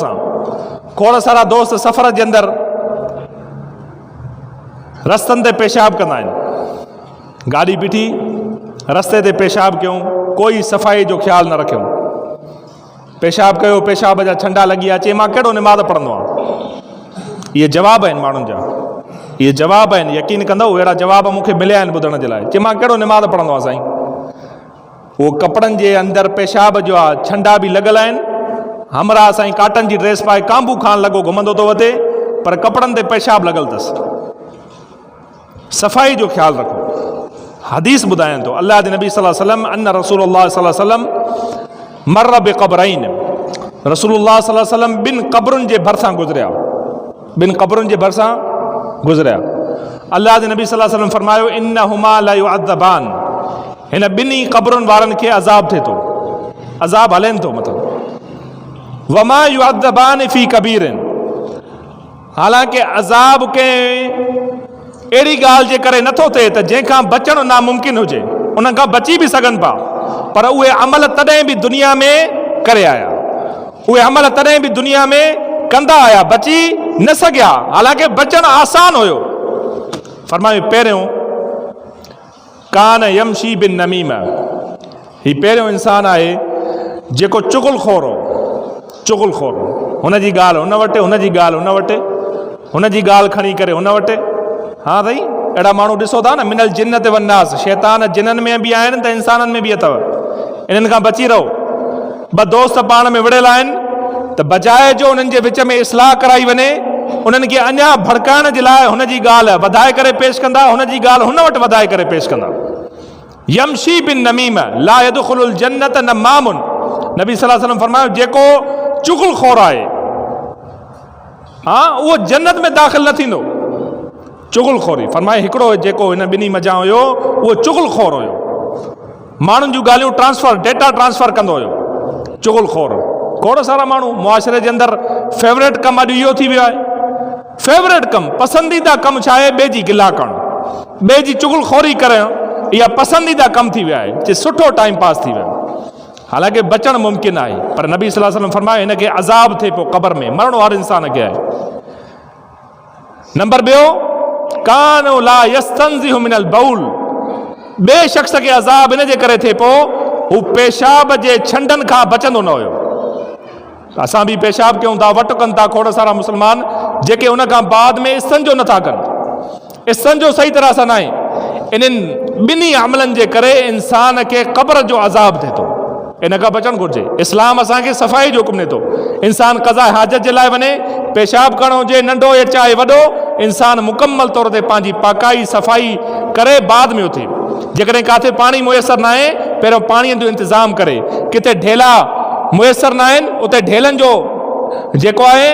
سان کوڙ سارا دوست سفر جي اندر رستن تي پيشاب ڪندا آهن. گاڏي بيٺي رستي تي پيشاب ڪيون، ڪوئي صفائي جو خيال نه رکيون. پيشاب ڪيو، پيشاب جا ڇنڊا لڳي ويا، چي مان ڪهڙو نماز پڙهندو آهيان. اهي جواب آهن ماڻهن جا، اهي جواب آهن، يقين ڪندؤ اهڙا جواب مون کي مليا آهن ٻڌڻ جي لاء، چي مان ڪهڙو نماز پڙهندو آهيان سائين. اهو ڪپڙن جي اندر پيشاب جا ڇنڊا به لڳل آهن. همراهه سائين ڪاٽن جي ڊريس پائي ڪانبو خان لڳو گهمندو ٿو وتي پر ڪپڙن تي پيشاب لڳل اٿس. صفائي جو خيال رکو. حديث ٻڌايان ٿو الله جي نبي صلي الله عليه وسلم ان رسول الله صلي الله عليه وسلم مر بقبرين رسول الله صلي الله عليه وسلم ٻن قبرن جي ڀرسان گذريا. ٻن قبرن جي ڀرسان گذريا. الله جي نبي صلي الله عليه وسلم فرمايو انهما لا يعذبان هن ٻنهي قبرن وارن کي عذاب ٿئي ٿو، عذاب هلين ٿو مطلب وما يعذبان في ڪبير حالانڪه عذاب ڪنهن اهڙي ڳالهه جي ڪري نٿو ٿئي ته جنهن کان بچڻ ناممڪن هجي، انهن کان بچي به سگهن پيا پر اهي عمل تڏهن به دنيا ۾ ڪري آيا، اهي عمل تڏهن به دنيا ۾ ڪندا آيا، بچي نه سگهيا، حالانڪه بچڻ آسان هيو. فرمايو پهريون ڪان يمشي بالنميمه، هي پهريون انسان آهي جيڪو چغل خور هو، چغل خور، هن جي ڳالهه هن وٽ، هن جي ڳالهه هن وٽ، هن جي ڳالهه کڻي ڪري هن وٽ. ها سائين اهڙا ماڻهو ڏسو ٿا نه، من الجنة والناس، شيطان جنن ۾ به آهن ته انسانن ۾ به اٿو، انهن کان بچي رهو. ٻه دوست پاڻ ۾ وڙهيل آهن ته بجاء جو انهن جي وچ ۾ اصلاح ڪرائي وڃي، انهن کي اڃا ڀڙڪائڻ جي لاء هن جي ڳالهه وڌائي ڪري پيش ڪندا، هن جي ڳالهه هن وٽ وڌائي ڪري پيش ڪندا. يمشي بالنميمه لا يدخل الجنة نمام، نبي صلي الله عليه وسلم فرمايو جيڪو چغل خور آهي ها اهو جنت ۾ داخل نه ٿيندو. چغل خوري فرمائي هڪڙو جيڪو هن ٻنهي منجهان هيو اهو چغل خور هيو. ماڻهن جون ڳالهيون ٽرانسفر، ڊيٽا ٽرانسفر ڪندو هيو. چغل خور. کوڙ سارا ماڻهو معاشري جي اندر فيوريٽ ڪم اڄ اهو ٿي ويو آهي. فيوريٽ ڪم، پسنديده ڪم ڇا آهي؟ ٻئي جي گلا ڪرڻ، ٻئي جي چغل خوري ڪرڻ اها پسنديده ڪم ٿي ويو آهي، چي سٺو ٽائيم پاس ٿي ويو. حالانڪه بچڻ ممڪن آهي، پر نبي صلي الله عليه وسلم فرمايو هن کي عذاب ٿئي پيو قبر ۾، مرڻو هر انسان کي آهي. نمبر ٻيو، ڪان لا يستنزه من البول، ٻئي شخص کي عذاب ان جي ڪري ٿئي پيو هو پيشاب جي ڇنڊن کان بچندو نه هيو. اسان به پيشاب ڪيون ٿا، وٽ ڪن ٿا کوڙ سارا مسلمان جيڪي ان کان بعد ۾ استنجو نه ٿا ڪن. استنجو صحيح طرح سان ناهي. انهن ٻنهي عملن جي ڪري انسان کي قبر جو عذاب ٿئي ٿو. ان کان بچڻ گهرجي. اسلام اسان کي صفائي جو حڪم ڏئي ٿو. انسان قضاء حاجت جي لاء وڃي، پيشاب ڪرڻ هجي ننڍو يا چاهي وڏو، انسان مڪمل طور تي پنهنجي پاڪائي، صفائي، ڪري بعد ۾ اٿي. جيڪڏهن ڪاٿي پاڻي ميسر ناهي، پهريون پاڻيء جو انتظام ڪري. ڪٿي ڍيلا ميسر ناهن، اتي ڍيلن جو جيڪو آهي